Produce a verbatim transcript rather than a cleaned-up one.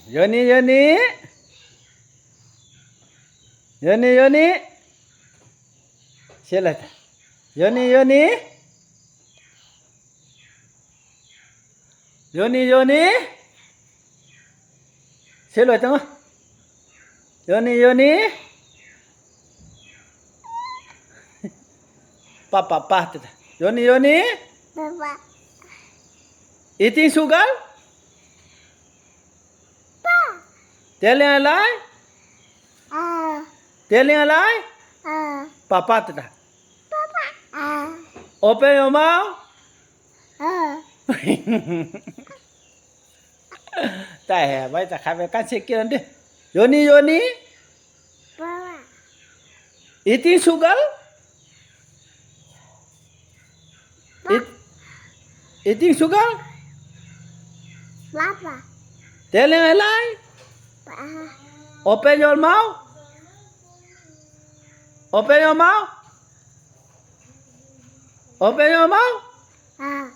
Yoni, Yoni. Yoni, Yoni. Sila ta. Yoni, Yoni. Yoni, Yoni. Silo ta. Yoni, Yoni. Pa, pa, pa, tita. Yoni, Yoni. Papa. Eating sugar? Pa. Telling a lie? Ah. Telling a lie? Ah. Papa, tita. Papa. Ah. Open your mouth. Ah. Ta he, bai ta kha ve kan se kiran de. Yoni, Yoni. Papa. Eating sugar? Eat, eating sugar? Papa. Telling a lie? Papa. Open your mouth. Open your mouth. Open your mouth. Ah.